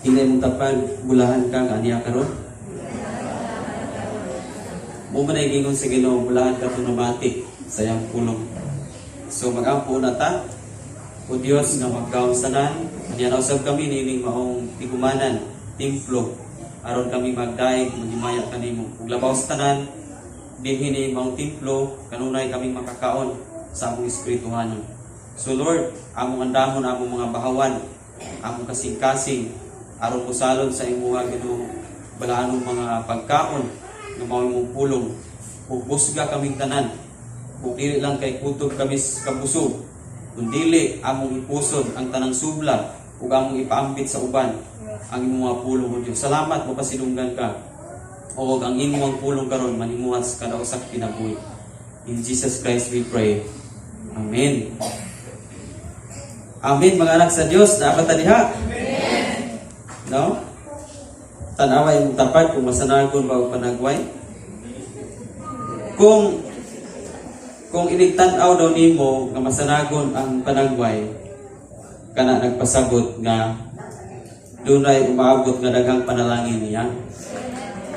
Hinay mong tapad, bulahan ka nga aniya karon. Mao man ay gingon sa Ginoo, bulahan ka itong namati sa iyang pulong. So mag-ampo na ta. O Dios nga magkaon tanan, aniya na usab kami niining maong tigumanan, templo, aron kami magdaig, maghimaya kanimo. Ug labaw sa tanan, dinhi ni maong templo, kanunay kami makakaon sa among espirituhanon. So Lord, among andamon among mga bahawan, among kasing-kasing, aron mosalod sa imuha, Ginoo, balaanong mga pagkaon nga mao imong pulong. Ug busga kaming tanan. Ug dili lang kay kutob kami sa kabusog, kundili among ipusod ang tanang subla ug among ipaambit sa uban ang imong mga pulong, O Dios. Salamat, mapasidunggan ka. O ang imong pulong karon manimuhat sa kada usa kinabuhi. In Jesus Christ we pray. Amen. Amen, mga anak sa Dios, dapat ta diha. No? Tanawa imong tapad kung masanagon ba og panagway. Kung inigtan-aw daw nimo nga masanagon ang panagway, kana nagpasabot nga dunay umaabot nga daghang panalangin niya.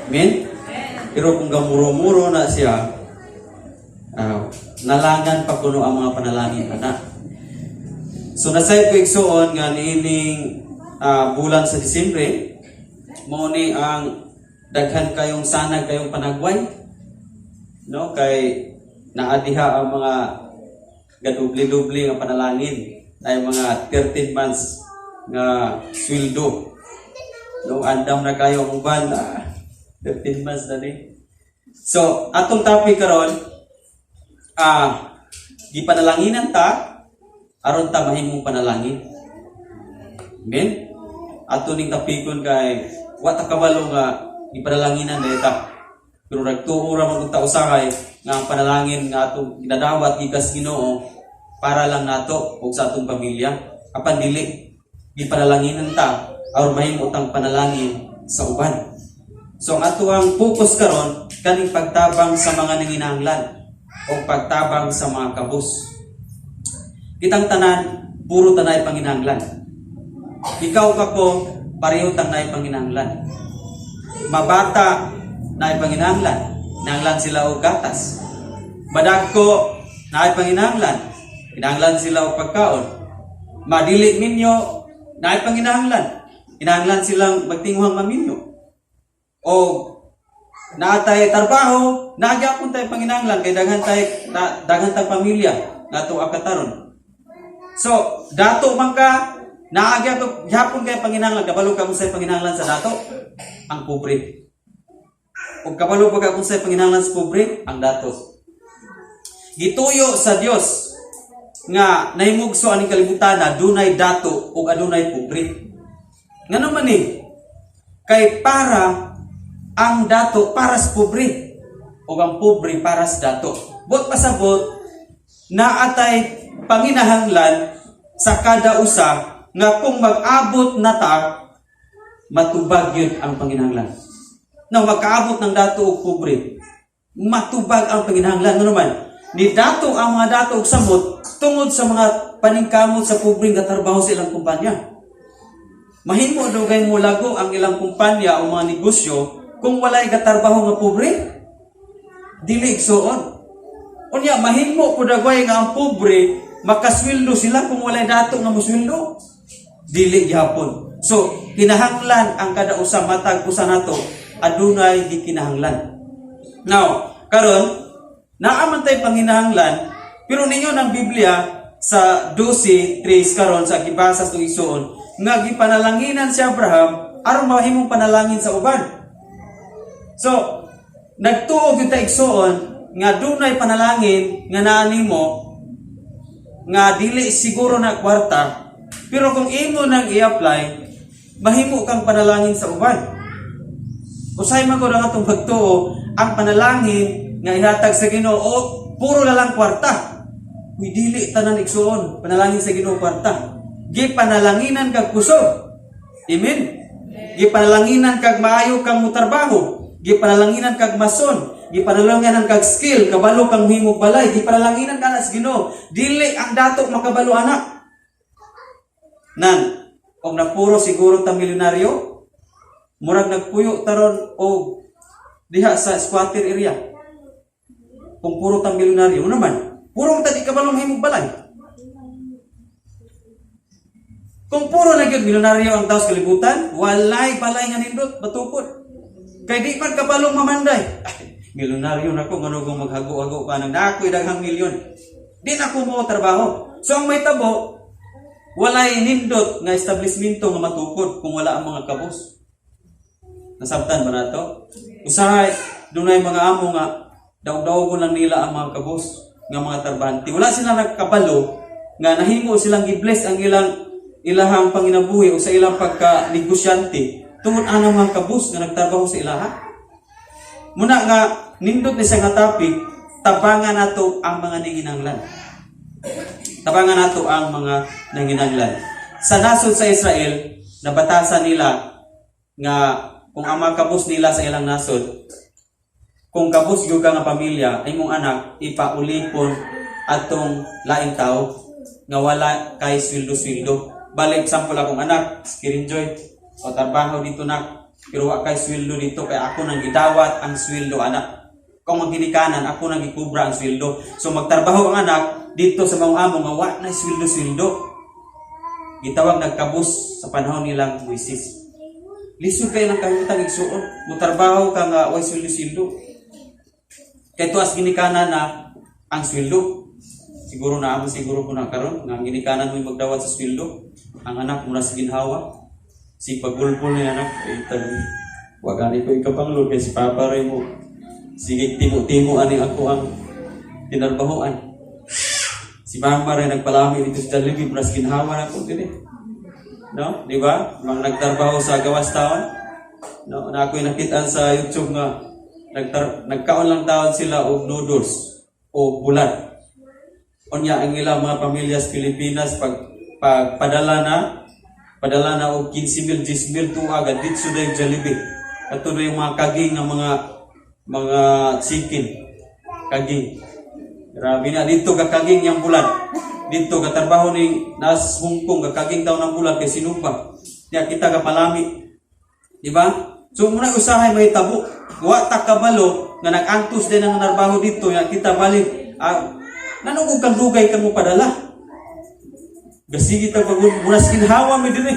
Amen? Pero kung gamuro-muro na siya, nalangan pa kuno ang mga panalangin ana. So nasayod ko, igsuon, nga niining bulan sa Disyembre, mao ni ang daghan kayong sanag kayong panagway. No, kay naa diha ang mga gadubli-dubli nga panalangin ay mga 13 months nga sweldo. No, andam na kayo ang uban, 13 months na ni. So, atong topic karon, gipanalanginan ta aron ta mahimong panalangin. Amen. Ato ning topikon kay wa ta kabalo nga gipanalanginan dahil ta. Pero nagtuo ra man ta usahay nga ang panalangin nga atong ginadawat gikan sa Ginoo para lang nato ug sa atong pamilya. Apan dili, gipanalanginan ta aron mahimo tang panalangin sa uban. So ang ato ang focus karon kaning pagtabang sa mga nanginahanglan o pagtabang sa mga kabus. Kitang tanan, puro tanay panginahanglan. Ikaw kako, pareho tang naay panginahanglan. Mabata, naay panginahanglan. Kinahanglan sila og gatas. Madagko, naay panginahanglan. Kinahanglan sila og pagkaon. Madili minyo, naay panginahanglan. Kinahanglan silang magtinguhang maminyo. O naa tay trabaho, naa gyapon tay panginahanglan kay daghan tay na, daghan tang pamilya nga akataron. So, dato man ka, naa gyapon kay panginahanglan, kabalo ka kung say panginahanglan sa dato, ang pobre. Ug kabalo pa ka kung say panginahanglan sa pobre, ang dato. Gituyo sa Dios nga nahimugso aning kalibutan na dunay dato ug adunay pobre. Ngano man ni? Kay para ang dato para sa pobre ug ang pobre para sa dato. Buot pasabot, naa tay panginahanglan sa kada usa nga kung mag-abot na ta, matubag yun ang panginahanglan. Now, magkaabot ng dato ug pobre, matubag ang panginahanglan. Ano naman? Ni dato ang mga dato og samot tungod sa mga paningkamot sa pobre nga trabaho sa ilang kumpanya. Mahimo dugay mo lago ang ilang kumpanya o mga negosyo kung walay gatarbaho nga pobre. Dili, igsuon. Unya mahimo pud dagway nga ang pobre makasweldo sila kung walay dato nga mosweldo. Dili gihapon. So, kinahanglan ang kada usa, matag usa nato adunay gikinahanglan. Now, karon naa man tay panginahanglan, pero ninyo ng Biblia sa 12:3 karon sa gibasa sa igsuon nga gipanalanginan si Abraham aron mahimong panalangin sa uban. So, nagtuo gyud ta, igsuon, nga dunay panalangin nga naa nimo nga dili siguro na kwarta, pero kung imo nang i-apply, mahimo kang panalangin sa uban. Usahay man gud ang atong pagtuo, ang panalangin nga ihatag sa Ginoo o puro na lang kwarta. Uy, dili tanan, igsuon, panalangin sa Ginoo kwarta. Gipanalanginan kag kusog. Amen. Gipanalanginan kag maayo kang mutrabaho. Gipanalanginan kag mason. Gipanalanginan kag skill, kabalo kang himog balay. Gipanalanginan ka na sa Ginoo. Dili ang dato makabalo ana. Nan, Og napuro siguro ta milyonaryo, murag nagpuyo taron og diha sa squatter area. Kung puro ta milyonaryo naman, puro ta di kabalong himog balay. Kung puro na gyud milyonaryo ang taos kalibutan, walay balay nga nindot, matukod. Kay di man kabalong mamanday. Ay, milyonaryo na ko, ngano kung maghago-hago pa nang nakoy daghang milyon. Di na ko mo trabaho. So ang may tabo, walay nindot nga establishmento nga matukod kung wala ang mga kabos. Nasabtan ba nato? Usahay, dunay mga amo nga daog-daogon lang nila ang mga kabos nga mga trabahante. Wala sila nagkabalo nga nahimo silang gi-bless ang ilang ilahang panginabuhi o sa ilang pagka-negosyante tungod anang mga kabos nga nagtrabaho sa ilaha. Muna nga nindot ni siya nga topic, tabangan nato ang mga nanginanglan. Tabangan nato ang mga nanginanglan. Sa nasod sa Israel, nabatasan nila nga kung ang mga kabus nila sa ilang nasod, kung kabus gyud ka nga pamilya, ay imong anak ipaulipon atong laing tao nga wala kay sweldo-sweldo. Balik example, akong anak, Kirin Joy, o trabaho dito nak, pero wa kay sweldo dito kay ako nang gidawat ang sweldo, anak. Kung magginikanan, ako nang gikubra ang sweldo. So magtrabaho ang anak dito sa mga amo nga wa na sweldo-sweldo. Gitawag nagkabus sa panahon nilang Moises. Lisod kay lang kahimutang, igsuon. Mutrabaho ka nga way sweldo-sweldo. Kay tuas ginikanan na ang sweldo. Siguro na amo siguro ko na karon nga ang ginikanan mo magdawat sa sweldo. Ang anak mo na sa ginhawa. Si pagulpol ni anak ay tag wa gani ko ikapanglod kay si papa ray mo. Sige, timo-timo ani ako ang tinarbahoan. Si mama ray nagpalami dito sa Jollibee, mas ginhawa na ko dili. No? Di ba? Mga nagtrabaho sa gawas taon. No, na ako'y nakitaan sa YouTube nga nagkaon lang taon sila og noodles o bulat. Unya ang ilang mga pamilya sa Pilipinas pag pagpadala na padala na og 15 mil, 10 mil tuag dito sa Jollibee. Kato yung mga kaging nga mga chicken. Kaging. Grabe na dito kakaging yang bulan. Dito katrabaho ni nas Hong Kong, kakaging taon ng bulan kay sinumba. Diya kita kapalami. Di ba? So muna usahay may tabo. Wa ta kabalo nga nag-antos din ang narbaho dito ya kita balik. Ah, nanong kang dugay kang mo padala. Gasigi ta pagod munas ginhawa mi dinhi.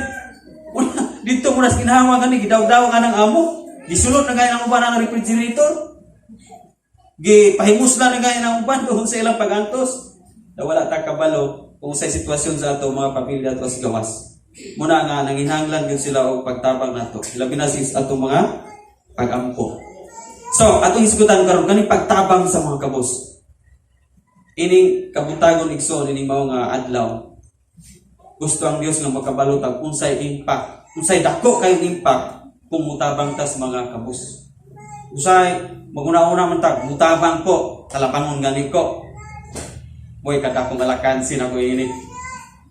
Una, dito munas ginhawa kani gidawdaw ka ng amo. Gisulod na gaya ng uban ang refrigerator. Gi pahimusla na gaya ng uban doon sa ilang pagantos. Na wala ta kabalo kung sa sitwasyon sa ato mga pamilya ato sa gawas. Muna nga nanginahanglan gyud sila og pagtabang nato. Labi na sa atong mga pagampo. So, atong hisgutan karon kaning pagtabang sa mga kabos. Ining kabuntagon, igsoon, ining mao nga adlaw. Gusto ang Dios nga makabalo tag unsay impact, unsay dako kayong impact kung mutabang ta sa mga kabos. Usay maguna-una man tag mutabang ko, talabangon gani ko. Boy, kada akong alakansin ako ini.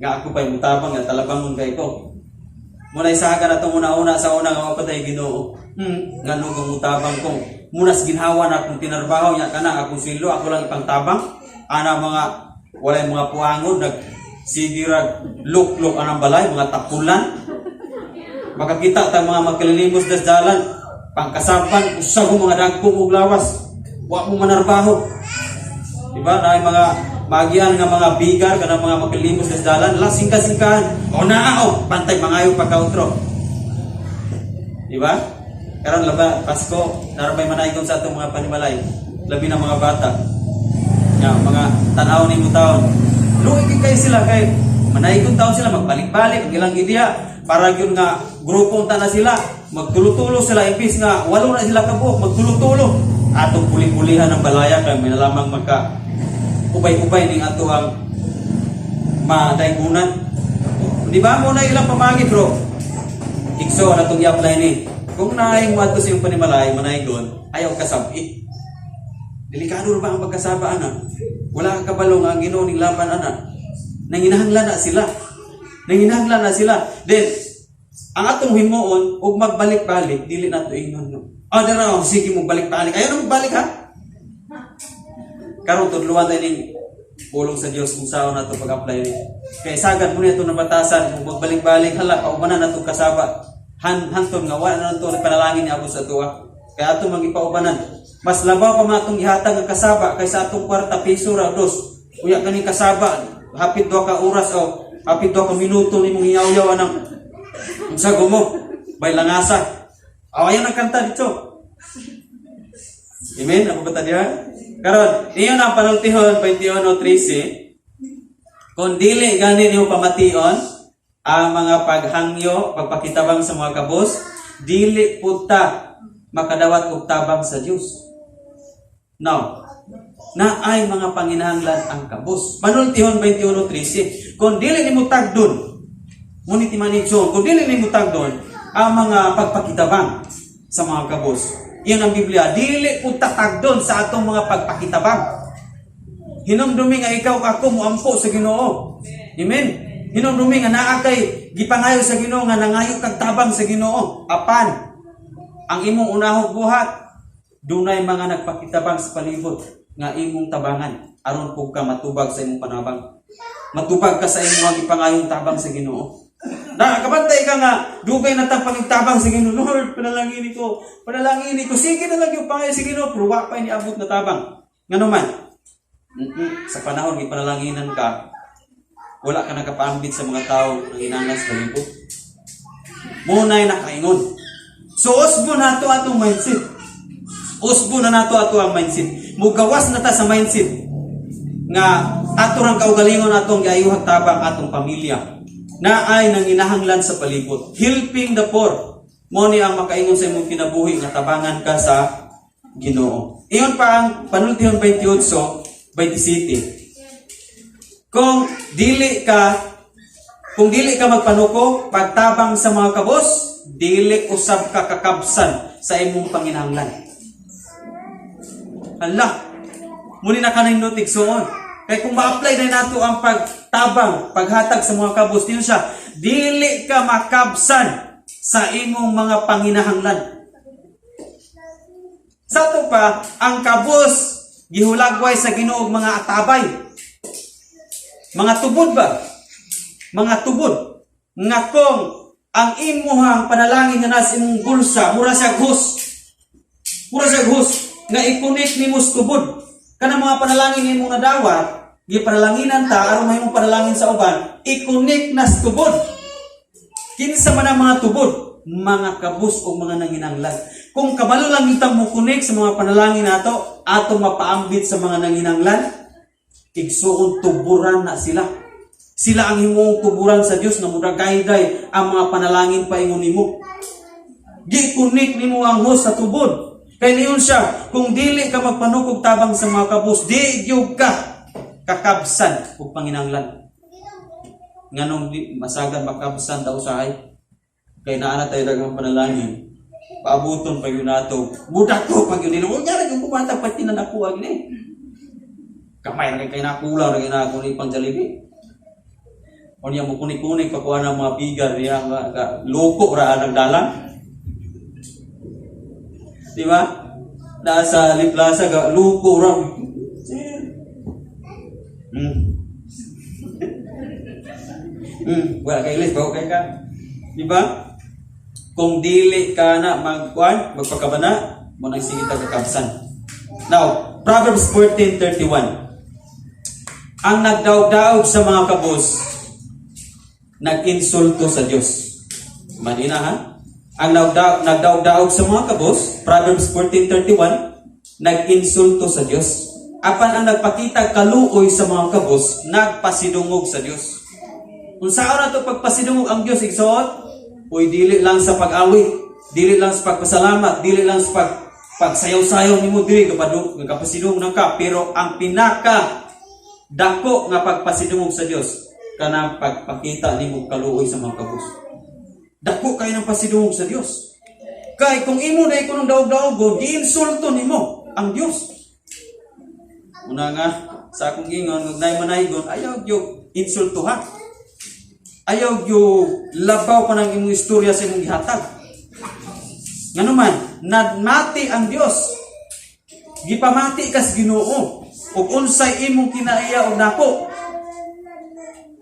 Nga ako pa'y mutabang nga talabangon kay ko. Muna isa ka na itong una-una sa una nga mapatay Ginoo. Nga no kung mutabang ko. Muna sa ginhawa na akong tinarbaho niya kana akong sweldo ako lang ipangtabang. Ana mga walay mga puangon nag sigirag luklok anang balay mga tapulan. Makakita ta mga magkalilimos das dalan pangkasapan usag mo mga dagko og lawas. Wa mo manarbaho. Di ba? Na mga magian nga mga bigar kanang mga makilimos sa dalan, lasing kasingkahan. O naa o pantay mangayo pagkautro. Di ba? Karon laba Pasko, narabay manaygon sa atong mga panimalay, labi na mga bata. Nga mga tan-aw ni taon. Luoy gyud kay sila kay manaygon taon sila magbalik-balik ang ilang ideya para gyud nga grupong ta na sila magtulo-tulo sila imbis nga walo na sila kabuok magtulo-tulo atong puli-pulihan ang balaya kay may lamang magka ubay-ubay ning ato ang madaygunan. Di ba mo na ilang pamagi bro? Igsoon atong i-apply ni. Kung naay mo adto sa iyong panimalay, manaygon, ayaw kasabi. Delikado ba ang pagkasaba ana? Wala ka kabalo nga ang Ginoo ning laban ana. Nanginahanglan na sila. Nanginahanglan na sila. Then ang atong himuon og magbalik-balik dili nato ingnon no. Ah, dara oh, sige mo balik-balik. Ayaw na mo balik ha. Karon tudluan tayo ning Pulong sa Dios kung saan nato pag-apply ni. Kay sagad mo nito nabatasan kung magbalik-balik, hala, paubanan nato kasaba. Hanton nga wala na nato panalangin ni abot sa tuwa. Kay ato magipaubanan. Mas labaw pa man atong gihatag ang kasaba kaysa atong kwarta, piso ra dos. Uya kaning kasaba hapit 2 ka oras o hapit 2 ka minuto nimong hiyaw-yaw anang unsa mo bay langasa. Aw, ayaw nang kanta dito. Amen? Ako ba ta diha? Karon, niyo na ang panultihon 21:13. Kung dili gani nimo pamation ang mga paghangyo, pagpakitabang sa mga kabos, dili pud ta makadawat og tabang sa Dios. Now, naay mga panginahanglan ang kabos. Panultihon 21:13. Kung dili nimo tagdon, ngunit manidson, kung dili nimo tagdon ang mga pagpakitabang sa mga kabos. Iyon ang Biblia, dili pud ta tagdon sa atong mga pagpakitabang. Hinumdumi nga ikaw, ako, muampo sa Ginoo. Amen. Hinumdumi nga naa kay gipangayo sa Ginoo nga nangayo kag tabang sa Ginoo. Apan ang imong unahog buhat, dunay mga nagpakitabang sa palibot nga imong tabangan aron pug ka matubag sa imong panabang. Matubag ka sa imong gipangayong tabang sa Ginoo. Nakakabantay ka nga, dugay na tang pangigtabang sa Ginoo. "Lord, panalangin ko, panalangin ko." Sige na lang yung pangayo sa Ginoo, pero wa pa niabot na tabang. Ngano man? Sa panahon gipanalanginan ka, wala ka nakapaambit sa mga tao ng hinanglan sa palibot. Muna'y nakaingon. So, usbo nato atong mindset. Usbo na nato ato ang mindset. Mugawas na ta sa mindset nga ato rang kaugalingon atong giayuhag tabang atong pamilya na ay nanginahanglan sa palibot. Helping the poor. Mo ni ang makaingon sa imong kinabuhi nga tabangan ka sa Ginoo. Iyon pa ang panultihon 28:27. Kung dili ka magpanuko pagtabang sa mga kabos, dili usab ka kakabsan sa imong panginahanglan. Hala, muni na kanindot, igsuon. Kay kung ma-apply na nato ang pagtabang, paghatag sa mga kabos, dino siya, dili ka makabsan sa imong mga panginahanglan. Sa ato pa, ang kabos gihulagway sa Ginoo og mga atabay. Mga tubod ba? Mga tubod. Nga kung ang imuhang panalangin nga nasa imong bulsa, mura siya hose. Mura siya hose nga i-connect nimo sa tubod. Kanang mga panalangin imong nadawat, gipanalanginan ta aron mahimong panalangin sa uban, i-connect na sa tubod. Kinsa man ang mga tubod? Mga kabus o mga nanginanglan. Kung kabalo lang itang mo connect sa mga panalangin nato, ato mapaambit sa mga nanginanglan, igsuon, tuburan na sila. Sila ang himong tuburan sa Dios nga mudagayday ang mga panalangin paingon nimo. Gi-connect nimo ang hose sa tubod. Kay niyon siya, kung dili ka magpanukog tabang sa mga kabus, di gyud ka kakabsan og panginanglan. Nganong di masagan makabsan daw usahay? Kay naa na tayo daghang panalangin. Paabuton pa yun nato. Budak ko pag yun nila. Huwag nga yung bumata pati na nakuha gini. Kamay na kay nakulaw na ginako ni pang Jollibee. O niya mo kunik-kunik pakuha ng mga bigar niya nga, nga loko ra ang dalan. Di ba? Nasa Liplaza ga loko ra. Sir. Wala kay English, bago kay ka. Di ba? Kung dili ka na magkuan, magpakabana, mo nang sige ta kakabsan. Now, Proverbs 14:31. Ang nagdaog-daog sa mga kabos, nag-insulto sa Diyos. Manina ha? Ang nagdaog-daog sa mga kabos, Proverbs 14:31, nag-insulto sa Diyos. Apan ang nagpakita kaluoy sa mga kabos, nagpasidungog sa Diyos. Kung saan na ito pagpasidungog ang Diyos, igsoon, uy, dili lang sa pag-awit, dili lang sa pagpasalamat, dili lang sa pagsayaw-sayaw nimo diri kapasidungog nang ka, pero ang pinaka dako nga pagpasidungog sa Dios kanang pagpakita nimo kaluoy sa mga kabos. Dako kay ng pasidungog sa Dios. Kay kung imo na kunong daog-daogon, giinsulto nimo ang Dios. Una nga sa akong ingon, kung naay manaygon, ayaw gyud insulto ha. Ayaw gyud labaw pa ng imong istorya sa imong gihatag. Ngano man, nagmati ang Dios. Gipamati kas Ginoo. Ug unsay imong kinaiya og nako?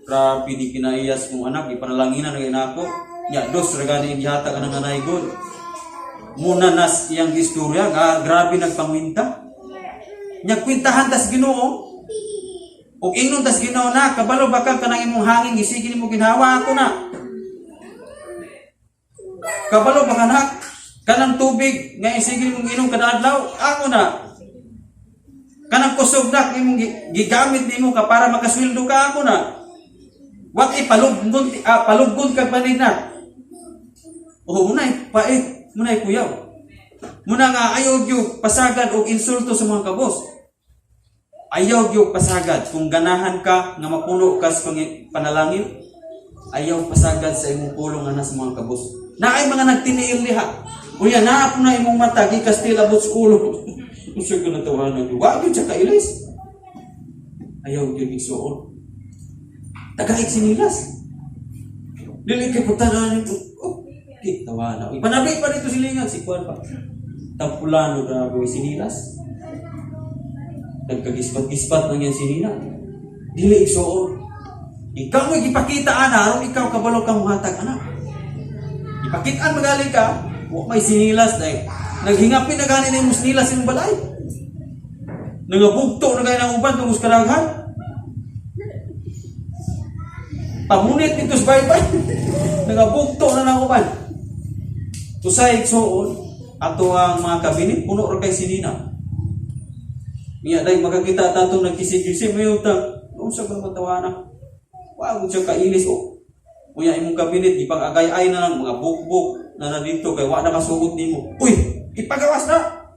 Grabe ni kinaiyas mong anak, ipanalanginan na nako. Nya dos ra gani gihatag anang anay god. Muna nas iyang istorya nga grabe nagpangwinta. Nya kwintahan tas Ginoo. Ug ingnon tas Ginoo na, kabalo ba ka kanang imong hangin gisige nimo ginhawa, ako na. Kabalo ba ka na kanang tubig nga isige nimo inom kada adlaw, ako na. Kanang kusog na imong gigamit nimo ka para makasweldo ka, ako na. Wat ipaluggon paluggon kag banig na. Oh, munay pait, munay kuyaw. Muna nga ayaw gyud pasagad og insulto sa mga kabos. Ayaw gyud pasagad kung ganahan ka nga mapuno ka sa panalangin. Ayaw pasagad sa imong pulong nga sa mga kabos. Naay mga nagtiniil diha. Unya naa po na imong mata gikas til abot sa ulo. Unsa ko natawanan? Wa gyud siya kailis. Ayaw gyud igsuon. Tagaig sinilas. Dili kay putanan nito. Oh, di tawana. Panabi pa dito silingan si Kuan pa. Tampulano, grabe sinilas. Nagkagispat-gispat lang yan sinila. Dili igsuon. Ikaw mo gipakita ana aron ikaw kabalo kang muhatag ana. Ipakitaan magaling ka, wa may sinilas dai. Naghingapin na gani na imong sinilas imong balay. Nangabugto na gani ang uban tungod sa kadaghan. Pamunit dito sa baybay. Nangabugto na ng uban. Tusay igsuon, ato ang mga kabinet puno ra kay sinina. Niya dai makakita ta atong nagkisig-kisig may utang. Unsa ba naman tawana? Wa gud siya kailis oh. Unya imong kabinet ipang agay-ay na lang mga bukbuk na na dito kay wa na masuot nimo. Uy, ipagawas na.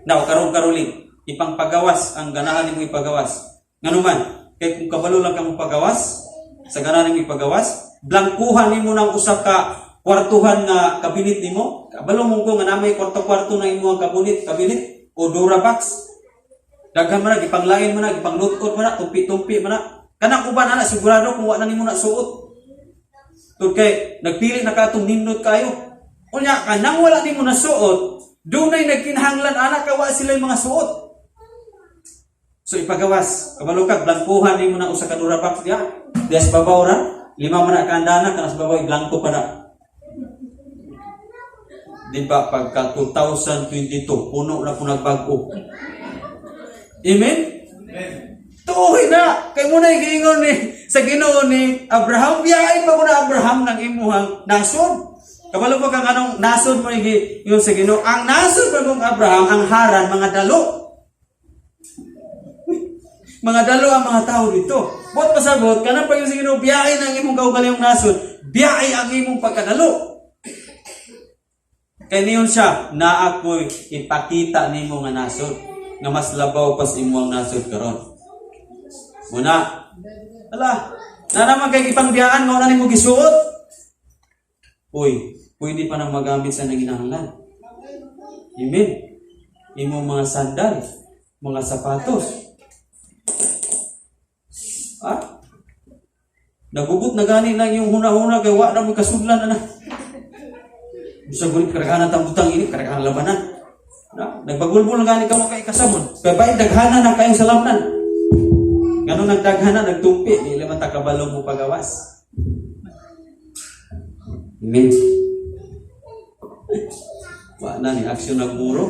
Now karon karoling, ipangpagawas ang ganahan nimo ipagawas. Nganuman, kay kung kabalo lang ka mo pagawas, sa ganahan nimo ipagawas, blangkuhan nimo ng usa ka kwartuhan nga kabinet nimo. Kabalo mo ko nga namay kwarto-kwarto na imo ang kabinet o Durabox. Daghan man na, gipanglain man na, gipanglutkot man na, tumpi-tumpi man na. Kanang uban ana sigurado kung wa na nimo na suot. Tud kay nagpili na ka atong nindot kayo. Unya kanang wala nimo na suot, dunay nagkinahanglan ana ka wa sila mga suot. So ipagawas, kabalo ka blangkuhan nimo na usa ka Durabox diha. Diha sa babaw ra, lima man na kaandana kana sa babaw blangko pa na. Di ba pagka 2022 puno na po nagbag-o. Amen? Tuohi na kay mo na giingon ni sa Ginoo ni Abraham, biyahe pa ko na Abraham ng imuhang nasod. Kabalo ba kang anong nasod mo ni yung sa Ginoo? Ang nasod pa kong Abraham, ang Haran, mga dalo. Mga dalo ang mga tao dito. Buot pasabot, kanang pa yung sa Ginoo, biyahe na ang imong kaugalingong nasod, biyahe ang imong pagkadalo. Kay niyon siya, na ako'y ipakita nimo nga nasod, nga mas labaw pas imo ang nasod karon. Muna, ala, na naman kay ipangbiyahan mo na nimo gisuot. Uy, pwede pa nang magamit sa nanginahanglan. Amen. Imong mga sandal, mga sapatos. Ah? Nagubot na gani na yung huna-huna kay wa na mo kasudlan na. Bisa gulit karagahan ang butang ini, karagahan labanan. Na, nagbagulbol na gani ka mo kay kasamon. Kay bain daghana na kayong salamnan. Ganun nagdaghana, nagtumpi, di man ta kabalo mo pagawas. Amen. Wa na ni aksyon nagmuro.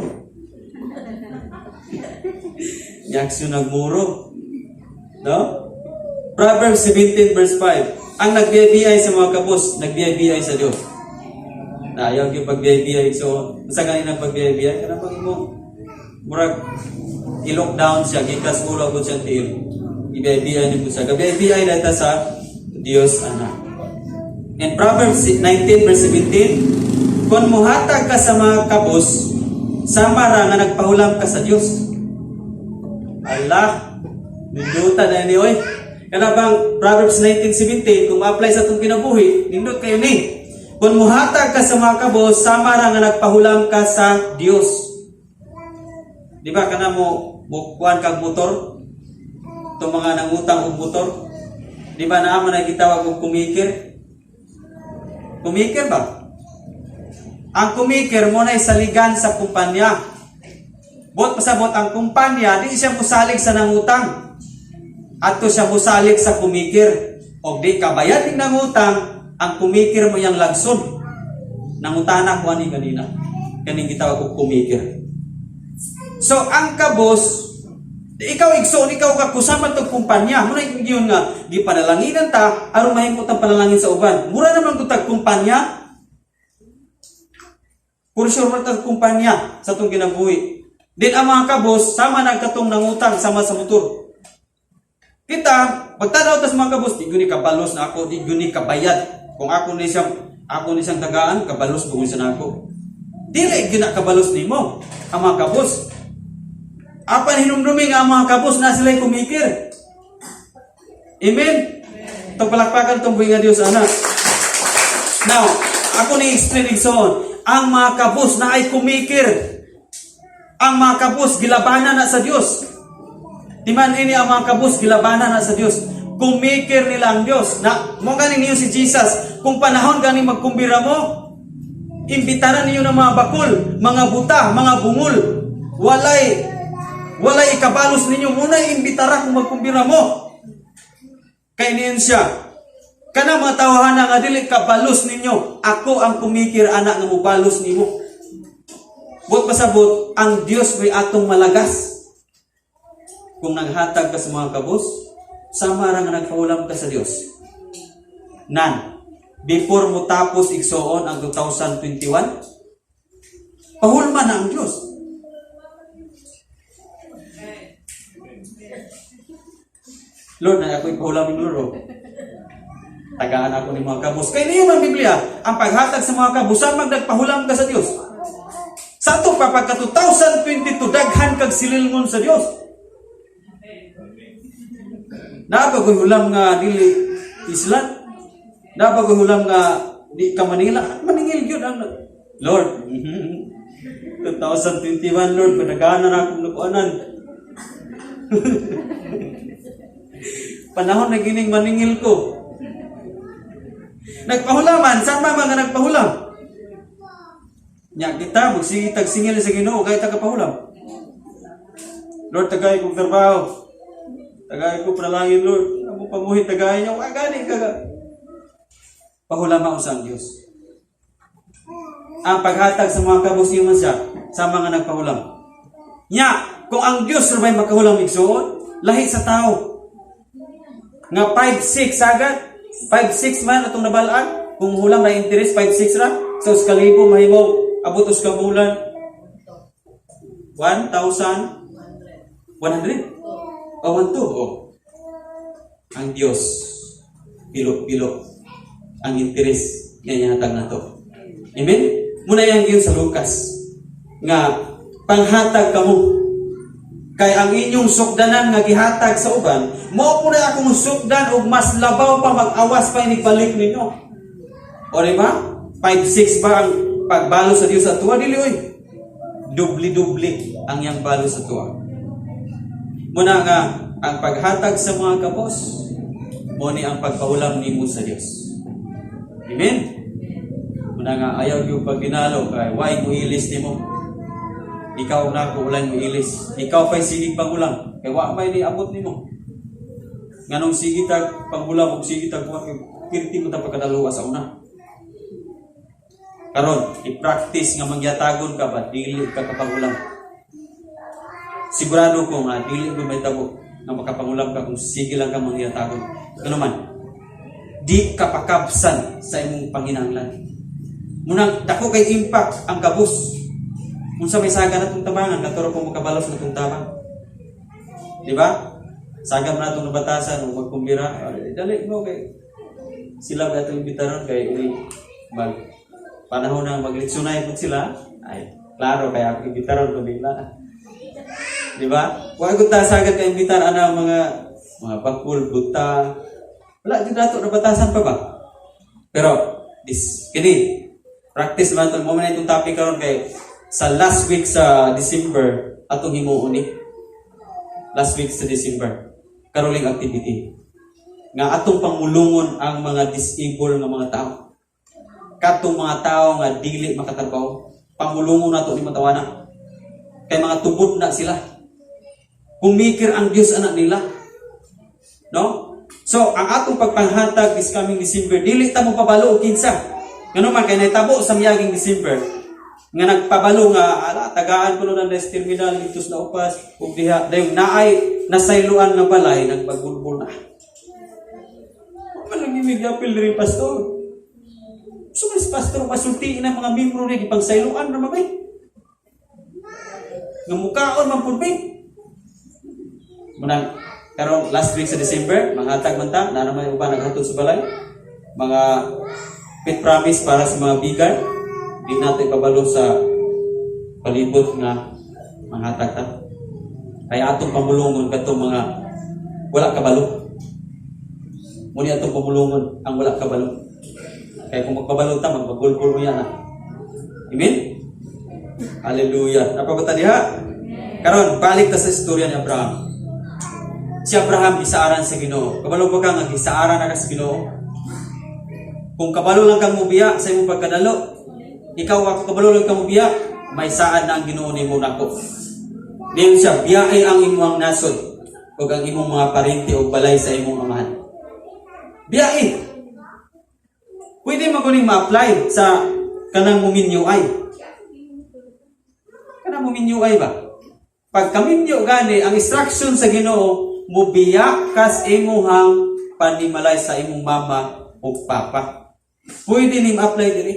Ni aksyon nagmuro. No? Proverbs 17 verse 5. Ang nagbiyay sa mga kabos, nagbiyay sa Dios. Na ayaw gyud pagbiyay-biyay. So, unsa gani nang pagbiyay-biyay? Kana pag imo murag i-lockdown siya gikas ulo gud siya tiil. Ibiyay-biyay ni siya. Gabiyay-biyay data sa Dios ana. In Proverbs 19 verse 17, kung muhatag ka sa mga kabos, sama ra nga nagpahulam ka sa Dios. Allah, ninduta na ni oy. Kana bang Proverbs 19:17 kung ma-apply sa atong kinabuhi, nindot kayo ni. Kung muhatag ka sa mga kabos, sama ra nga nagpahulam ka sa Dios. Di ba kana mo mukuan kag motor? Itong mga nangutang og motor. Di ba naa man ay gitawag og kumikir? Kumikir ba? Ang kumikir mo na saligan sa kumpanya. Buot pasabot, ang kumpanya di siya musalig sa nangutang. Adto siya musalig sa kumikir. Og di kabayad ning nangutang, ang kumikir mo yang lagson. Nangutana ko ani kanina. Kaning gitawag og kumikir. So ang kabos, ikaw, igsoon, ikaw ka kusama tog kumpanya. Muna yun nga gipanalanginan ta aron mahimot ang panalangin sa uban. Mura naman kung tag kumpanya. For sure man tag kumpanya sa atong kinabuhi. Din ang mga kabos sama nagkatong nangutang sama sa motor. Kita, pagtanaw tas mga kabos, di gyud ni kabalos na ako, di gyud ni kabayad. Kung ako ni siyang tagaan, kabalos bugon sa nako. Dili gyud na kabalos nimo ang mga kabos. Apan hinumdumi nga ang mga kabos na sila'y kumikir. Amen? Itong palakpakan itong buhay nga Diyos, anak. Now, ako ni explain, igsoon, ang mga kabos na ay kumikir. Ang mga kabos, gilabanan na sa Diyos. Timan ini, ang mga kabos, gilabanan na sa Diyos. Kumikir nila ang Diyos. Na, mo gani niyo si Jesus, kung panahon gani magkumbira mo, imbitaran ninyo ng mga bakul, mga buta, mga bungol. Walay ikabalos ninyo, muna imbitara kung magkumbira mo. Kay niyon siya, kana mga tawhana nga dili kabalos ninyo, ako ang kumikir ana nga mubalos nimo. Buot pasabot, ang Dios may atong malagas. Kung naghatag ka sa mga kabos, sama ra nga nagpahulam ka sa Dios. Nan, before mo tapos, igsoon, ang 2021, pahulma na ang Dios. Lord, na ako ipahulamin, Lord. Oh. Tagaan ako ni mga kabos. Kaya niyo ang Biblia, ang paghatag sa mga kabusan, magdagpahulam ka sa Dios. Sa ato pa, pagka 2022, daghan kag sililngon sa Dios. Naa ko'y hulam nga dili islan. Naa ko'y hulam nga di ka Manila. Maningil gyud ang Lord. 2021, Lord, panagana na akong nakuanan. Panahon na gining maningil ko. Nagpahulaman, saan ba mga nagpahulam? Nya kita, magsige tag singil sa Ginoo kahit taga pahulam. Lord, tagay kong trabaho. Tagay ko panalangin, Lord. Amo pamuhi tagay niyo. Wa gani ka. Pahulam ako sa Diyos. Ang paghatag sa mga kabos man siya sa mga nagpahulam. Nya, kung ang Diyos ra may makahulam, igsoon, lahi sa tao. Nga 5-6 sagad, 5-6 man atong nabalaan, kung hulam na interest 5-6 ra, sa 1,000 mahimo abot us ka bulan 1,100. O 1 2. Oh. Ang Diyos pilo-pilo ang interest nga nihatag nato. Amen? Muna yang yun sa Lucas nga panghatag kamo kay ang inyong sukdanan nga gihatag sa uban mao po na akong sukdan ug mas labaw pa, mag-awas pa inigbalik ninyo. O di ba? 5-6 ba ang pagbalo sa Dios sa tuwa? Dili oy. Dubli-dubli ang iyang balo sa tuwa. Muna nga ang paghatag sa mga kapos mo ni ang pagpahulam nimo sa Dios. Amen? Muna nga ayaw yung pagginalo kay why mo ilis nimo. Ikaw na ako walay mo ilis. Ikaw pa'y sigig pangulam. Kay wa may ni abot nimo. Nganong sige tag panghulam ug sige tag kuha kay pirti mo ta pagkadaluwa sa una. Karon, i-practice nga mangyatagon ka ba dili ka kapangulam. Sigurado ko nga dili mo may tabo nga makapangulam ka kung sige lang ka mangyatagon. Ano man, di ka pakabsan sa imong panginahanglan. Munang dako kay impact ang kabus. Unsa may saga natong tabangan katuro po makabalos natong tabang. Di ba? Saga man natong nabatasan o magkumbira, ay, dali mo kay sila ba itong imbitaron kay ini mag panahon na maglitsunay po sila, ay klaro kaya ako imbitaron ko nila. Di ba? Wa gud ta sagad ka imbitar ana mga bakul, buta. Wala jud nato nabatasan pa ba? Pero this kini practice man to mo man itong topic karon kay sa last week sa December atong himuon ni last week sa December caroling activity nga atong pangulungon ang mga disabled nga mga tao, katong mga tao nga dili makatrabaho, pangulungon nato ni matawana. Kay mga tubod na sila. Kumikir ang Dios anak nila. No? So, ang atong pagpanghatag this coming December, dili ta mo pabalo og kinsa. Ngano man kay nahitabo sa miaging December, nga nagpabalo nga ala, tagaan ko ng last terminal dito sa Upas ug diha dayon naay nasayloan nga balay, nagpagulbol na. Man lang imig apil diri, pastor. So mas pastor masulti na mga membro ni gipagsayloan ra mabay. Nga mukaon man pud bay. Munang karon last week sa December, manghatag man ta, na naman uban naghatod sa balay. Mga pit promise para sa mga bigan, di nato ipabalo sa palibot nga manghatag ta. Kaya atong pamulungon katong mga wala kabalo. Muni atong pamulungon ang wala kabalo. Kaya kung magpabalo ta, magpagulgul mo yan ah. Amen? Hallelujah. Napabata diha? Karon, balik ta sa istorya ni Abraham. Si Abraham gisaaran sa Ginoo. Kabalo ba ka nga gisaaran na ka sa Ginoo? Kung kabalo lang kang mubiya sa imong pagkadalo, ikaw ako kabalo lang kang mubiya, may saad na ang Ginoo nimo nako. Niyon siya, biyahe ang imong nasod ug ang imong mga parente ug balay sa imong amahan. Biyahe. Pwede mo kuning ma-apply sa kanang muminyo ay. Kanang muminyo ay ba? Pag kaminyo gani, ang instruction sa Ginoo, mubiya kas imuhang panimalay sa imong mama ug papa. Pwede nim apply diri.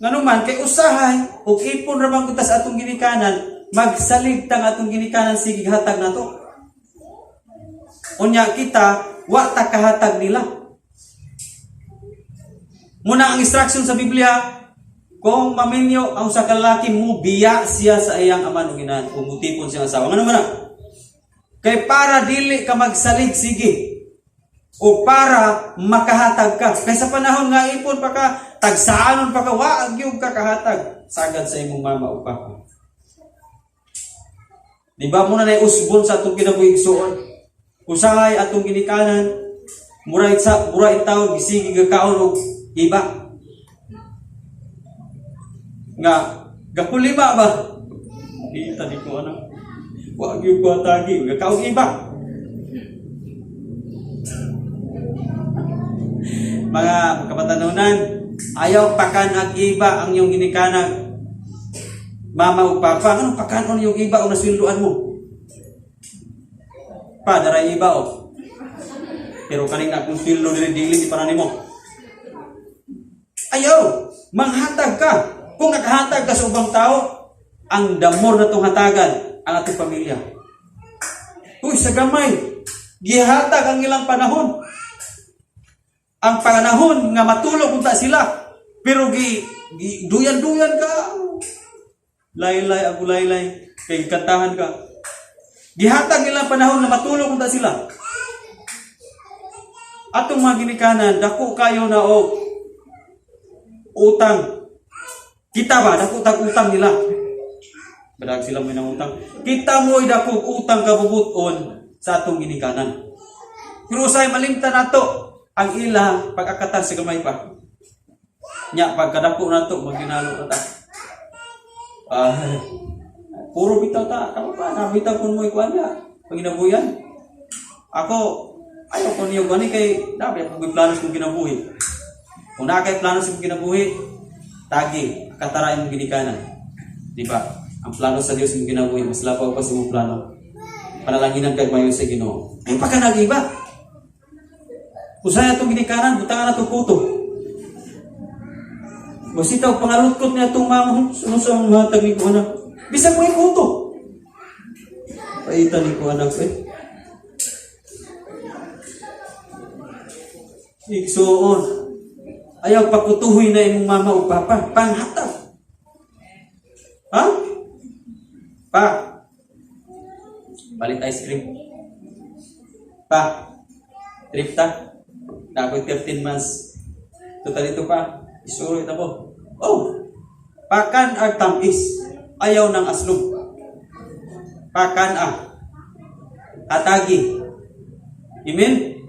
Ngano man kay usahay ug ipon ra bang sa atong ginikanan, magsalig ta nga atong ginikanan sige hatag nato. Unya kita wa ta kahatag nila. Muna ang instruction sa Biblia, kung maminyo ang usa ka lalaki, mubiya siya sa iyang ama ug inahan ug mutipon siyang asawa. Ngano man na? Kay para dili ka magsalig sige o para makahatag ka. Kay sa panahon nga ipon pa ka, tagsaanon pa ka, wa gyud ka kahatag sagad sa imong mama o papa. Di ba muna na usbon sa atong kinabuhi, igsuon? Usahay atong ginikanan, muray sa muray taon gisigi gakaon og iba. Nga gakulima ba? Kita di ko ano. Wa gyud ko atagi, gakaon iba. Mga kabatanunan, ayaw pakan ang iba ang iyong ginikanan. Mama ug papa, anong pakanon yung iba o nasweldoan mo? Pa, daray iba o. Pero kaning akong sweldo dili dili di para nimo. Ayaw, manghatag ka. Kung nakahatag ka sa ubang tao, ang damor na tong hatagan ang atong pamilya. Uy, sa gamay, gihatag ang ilang panahon. Ang panahon nga matulog unta sila, pero gi duyan-duyan ka. Laylay ako laylay, kay kantahan ka. Gihatag ilang panahon nga matulog unta sila. Atong mga ginikanan, dako kayo na og utang. Kita ba, dako tag utang nila. Badag sila may nangutang. Kita mo'y dako utang kabubuton sa atong ginikanan. Pero usay malimtan nato ang ila pag-akatan sa gamay pa. Nya pagkadako nato maginalo na ta. Ah, puro bitaw ta, kamo pa na bitaw kun mo ikuan na panginabuyan. Ako ayaw ko niyo gani kay dapat ako plano sa kong kinabuhi. Kung naa kay plano sa kong kinabuhi, tagi katara imong ginikanan. Di ba? Ang plano sa Dios imong kinabuhi mas labaw pa sa imong plano. Panalanginan kag mayo sa Ginoo. Ay pa ka nag-iba. Usay atong ginikanan, butangan nato kuto. Masitaw pangalutkot niya itong mama, ano sa mga hatag ni ko anak? Bisag mo yung kuto. Paita ni ko anak eh. Igsuon. Ayaw pakutuhoy na imong mama o papa. Panghatag. Ha? Pa. Palit ice cream. Pa. Trip ta. Na ako'y 13 months. Total ito pa. Isuro ito mo. Oh! Pakan ag tamis. Ayaw ng aslom. Pakan ah. Atagi. Amen?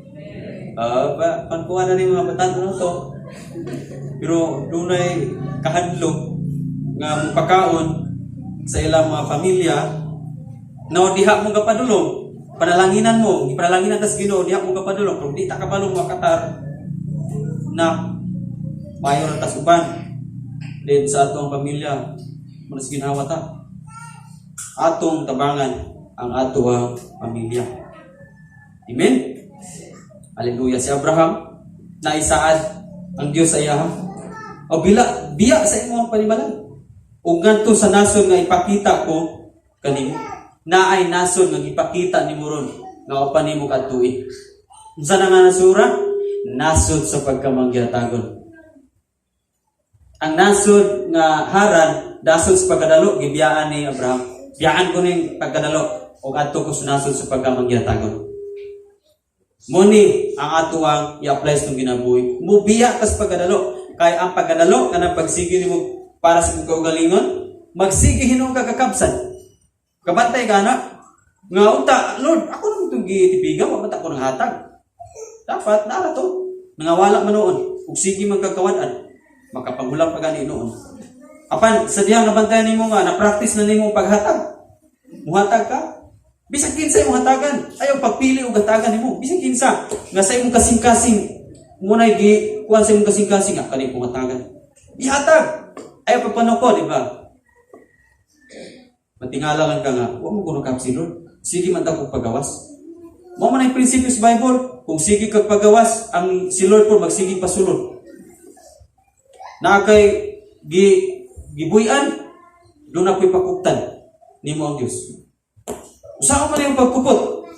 Ba, pangkuha na ni mga batan ano to. Pero dunay kahadlok nga mupakaon sa ilang mga pamilya. No, diha mo gapadulong, panalanginan mo, ipanalanginan tas Ginoo, diha mo gapadulong, pero di ta kabalo makatar na mayo ra tas uban. Then sa atong pamilya, manas ginhawa ta. Atong tabangan ang atoang pamilya. Amen? Hallelujah. Si Abraham, naisaad ang Dios sa iyaha. O bila, biya sa imong panimalay. Ug ngadto sa nasod nga ipakita ko kanimo. Naay nasod nga ipakita nimo ron nga upan nimo kadtui. Unsa na nga nasura? Nasod sa pagkamangyatagon. Ang nasod nga Haran, nasod sa pagkadalo, gibiyaan ni Abraham. Biyaan ko ning pagkadalo ug adto ko sa nasod sa pagkamangyatagon. Muni ang atoang i-apply sa itong ginabuhi. Mubiya ka sa pagkadalo. Kay ang pagkadalo, kanang pagsige nimo para sa imong kaugalingon, magsige hinuon ka kakabsan. Kabantay ka na. Nga unta, "Lord, ako nang itong gitipiga, wa man ta ko nang hatag." Dapat naa to. Nangawala man noon. Ug sige man kagkawad-an. Makapanghulam pa gani noon. Apan sa diyang nabantayan nimo nga na-practice na nimo ang paghatag. Muhatag ka. Bisan kinsa imong hatagan. Ayaw pagpili og hatagan nimo. Bisan kinsa nga sa imong kasing-kasing munay gi kuan sa imong kasing-kasing nga kani kong hatagan. Ihatag. Ayaw pagpanuko, di ba? Matingala lang ka nga, wa mo kuno kap si Lord. Sige man ta kog pagawas. Mao man ang prinsipyo sa Bible. Kung sige kag pagawas, ang si Lord po magsige pasulod. Na kay gi gibuy-an, doon ako'y pakuptan nimo ang Dios. Usaha man yung pagkupot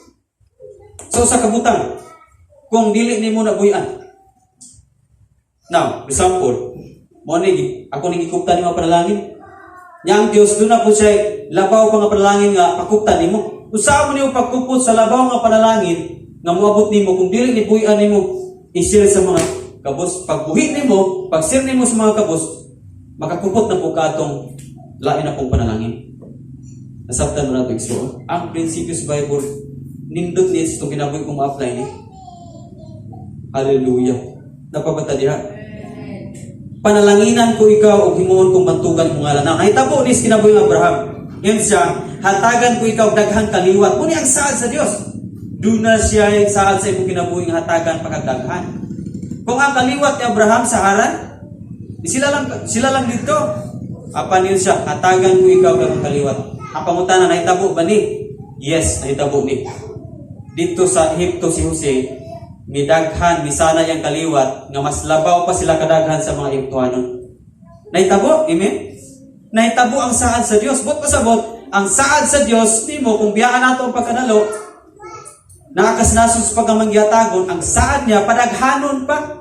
sa usa ka butang kung dili nimo na buy-an. Now, example, mo ni ako ning gikuptan nimo panalangin. Nya ang Dios doon na po siya labaw pa nga panalangin nga pakuptan nimo. Usaha mo nimo pagkupot sa labaw nga panalangin nga moabot nimo kung dili ni buy-an nimo i-share sa mga kabus? Pagbuhi nimo, pag-share nimo sa mga kabus, makakupot na po ka atong lain na pong panalangin. Nasabtan mo na ito, igsoon. Ang prinsipyo sa Bible, nindot ni itong ginabuhi kong ma-apply ni. Hallelujah. Napabata diha. Panalanginan ko ikaw ug himuon kong bantugan imong ngalan. Now, nahitabo ni sa kinabuhi ng Abraham. Yan siya, "Hatagan ko ikaw daghang kaliwat." Muni ang saad sa Dios. Duna siya saad sa imong kinabuhi nga hatagan pagkagdaghan. Kung ang kaliwat ni Abraham sa Haran, sila lang dito. Apan yun siya, "Hatagan ko ikaw daghang kaliwat." Ang pangutana, nahitabo ba ni? Yes, nahitabo ni. Dito sa Ehipto si Jose, midaghan, misana yang kaliwat, nga mas labaw pa sila kadaghan sa mga Ehiptohanon. Nahitabo, amen? Nahitabo ang saad sa Dios. Buot pasabot, ang saad sa Dios nimo kung biyaan nato ang pagkadalo, nakakasnason sa pagkamangyatagon, ang saad niya padaghanon pa.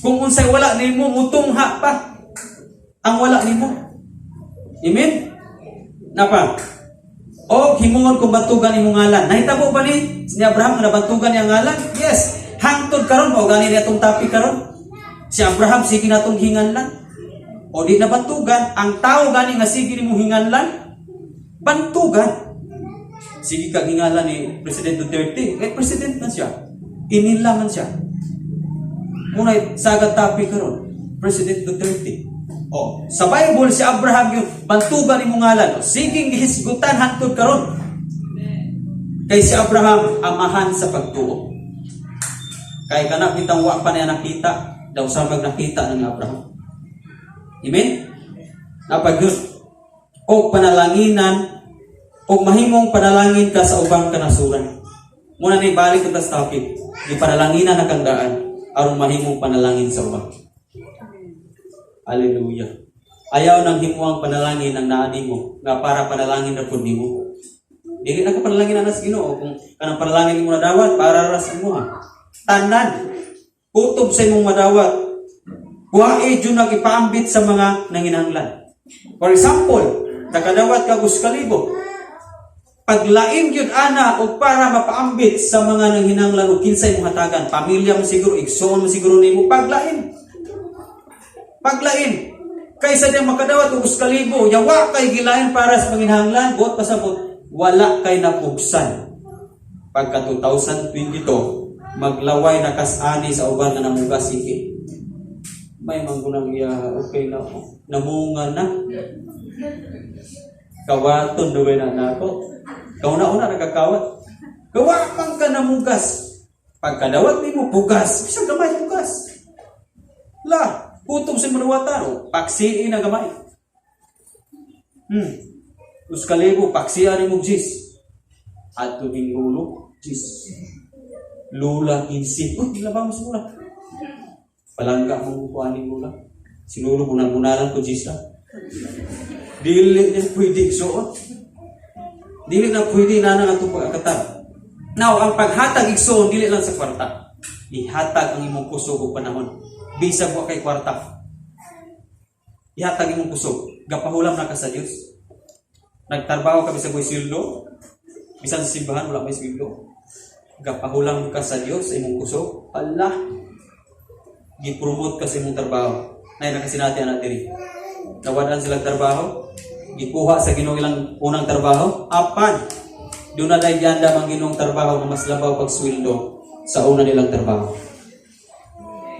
Kung unsay wala nimo, mutungha pa ang wala nimo. Amen? Napa? O himuon kong bantugan imong ngalan. Nahitabo ba ni Abraham nga nabantugan niya ang ngalan? Yes. Hangtod karon mao gani niya atong topic karon. Si Abraham sige natong hinganlan. O di nabantugan, ang tao gani nga sige nimo hinganlan, bantugan. Sige kag hingalan ni President Duterte, eh president man siya. Inila man siya. Muna sagad topic karon, President Duterte. O, sa Bible si Abraham yung bantugan imong ngalan. O, sige gihisgutan hangtod karon. Kay si Abraham amahan sa pagtuo. Kay kana bitang wa pa niya nakita, daw samag nakita ng Abraham. Amen? Napag yun. O panalanginan, o mahimong panalangin ka sa ubang kanasuran. Muna ni balik ko sa topic. Di panalanginan na kang daan, aron mahimong panalangin sa ubang. Hallelujah. Ayaw nang himuang panalangin ang naa nimo nga para panalangin ra pud nimo. Dili na ka panalangin na sa Ginoo kung kanang panalangin nimo nadawat para ra sa imo ha. Tanan kutob sa imong madawat. Wae jud nag ipaambit sa mga nanginahanglan. For example, nakadawat ka 1,000. Paglain gyud ana og para mapaambit sa mga nanghinanglan og kinsay imong hatagan, pamilya mo siguro, igsoon mo siguro nimo, paglain. Paglain. Kaysa diya makadawat og 1,000, yawa kay gilain para sa panginahanglan, buot pasabot, wala kay napugsan. Pagka 2022, maglaway na kas-ani sa uban nga namuga sige. May manggunang iya, okay na ako. Namunga na. Kawaton duway na nako. Kauna-una nagkakawat. Gawa man ka na mugas. Pagkadawat nimo bugas, bisan gamay bugas. La, kutob sa manuwatan o paksiin na gamay. 1,000 paksian nimo jis. Adto ning lulo, jis. Lula 15. Uy, gilabang mo sa muna. Palangga mo ko aning lula. Si lulo bunal-bunalan ko jis lang. Dili na pwede igsuon. Dili na pwede na nga atong pagkakatar. Now, ang paghatag, igsuon, dili lang sa kwarta. Ihatag ang imong kusog og panahon. Bisag wa kay kwarta. Ihatag imong kusog. Gapahulam na ka sa Dios. Nagtrabaho ka bisag way sweldo. Bisan sa simbahan wala may sweldo. Gapahulam ka sa Dios sa imong kusog. Allah, gi-promote ka sa imong trabaho. Nay nakasinati ana diri. Nawadan silang trabaho, gikuha sa Ginoo ilang unang trabaho, apan doon na dahil giandam ang Ginoong trabaho na mas labaw pag sweldo sa una nilang trabaho.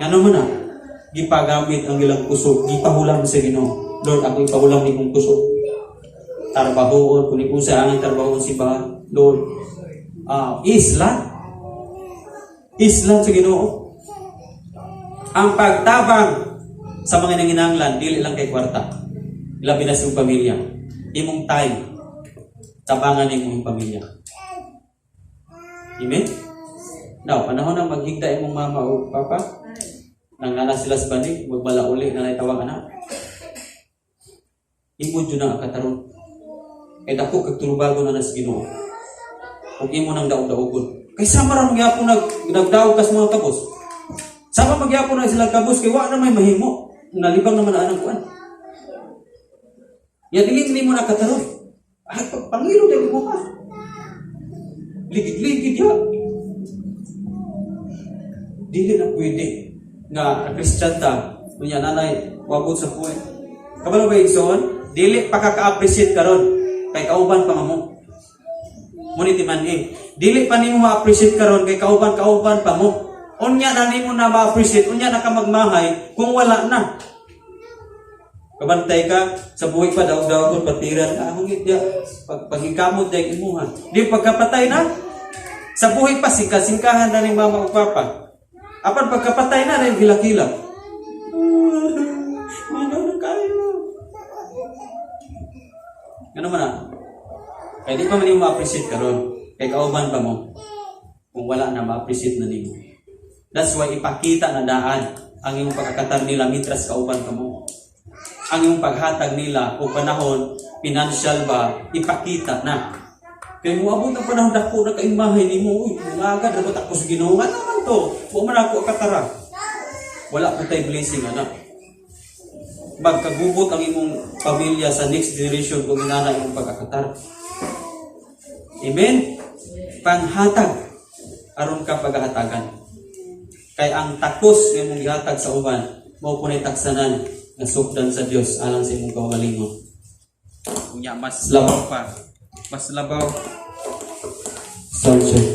Ngano man na, gipagamit ang ilang kusog, gipahulam sa Ginoo. "Lord, ako ipahulam ni kong kusog. Trabahoon, kung ikusa ang trabahoon si ba, Lord." Ah, isla. Isla sa Ginoo. Ang pagtabang sa mga nanginanglan, dili lang kay kwarta. Labi na sa iyong pamilya. Imong time, tabangan imong pamilya. Amen? Now, panahon na maghigda imong mama o papa, nang nana sila sa banig, magbalauli na tawag anak. Imo jud na kataron. Kay dako kag tulubagon na sa Ginoo. Ug imo nang daog-daogon. Kay sama ra magyapon nagdaog kas mga kabos. Sama magyapon na sila kabos kay wa na may mahimo. Nalibang naman na anang kuan. Ya dili nimo na kataron. Ay pangilo dili mo ka. Ligid-ligid ya. Dili na pwede nga Christian ta unya nanay wabot sa point. Kabalo ba, igsoon? Dili pa ka ka-appreciate karon kay kauban pa mo. Muni timan eh. Dili pa nimo ma-appreciate karon kay kauban-kauban pa mo. Unya na nimo na ma-appreciate, unya na ka magmahay kung wala na. Kabantay ka sa buhi pa daog-daogon patiran ka hungit ya pag paghikamot dayeg imuha. Di pagkapatay na sa buhi pa singka-singkahan na ni mama ug papa. Apan pagkapatay na dahil hilak-hilak. Manaw na kayo. Ano man na? Kaya di pa man nimo ma-appreciate karon. Kay kauban pa mo. Kung wala na, ma-appreciate na nimo. That's why ipakita na daan ang imong pagkakatar nila mitras kauban ka mo. Ang imong paghatag nila o panahon, financial ba, ipakita na. Kay moabot ang panahon dako na kaimahay nimo, uy, ngagad ra ba ako sa Ginoo? Ano man to? Wa man ako akatara. Wala po tay blessing ana. Magkagubot ang imong pamilya sa next generation kung inana imong pagkakatar. Amen? Panghatag aron ka paghahatagan. Kay ang takos nga imong gihatag sa uban, mao po taksanan nga sukdan sa Dios alang sa imong kaugalingon. Unya mas labaw pa. Mas labaw. Sound check.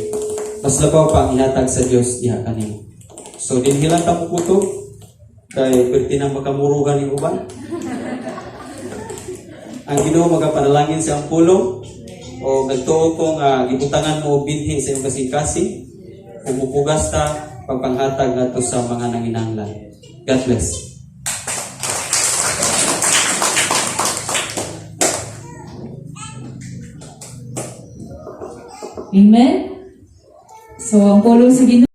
Mas labaw pa ang ihatag sa Dios diha kanimo. So dinhi lang ta mukutob kay perti nang makamurugan ni uban. Ang Ginoo magapanalangin sa ang pulong o nagtuo ko nga gibutangan mo og binhi sa imong kasing-kasing ug mupugas ta pagpanghatag ngadto sa mga nanginahanglan. God bless. Amen? So, ang pulong sa Ginoo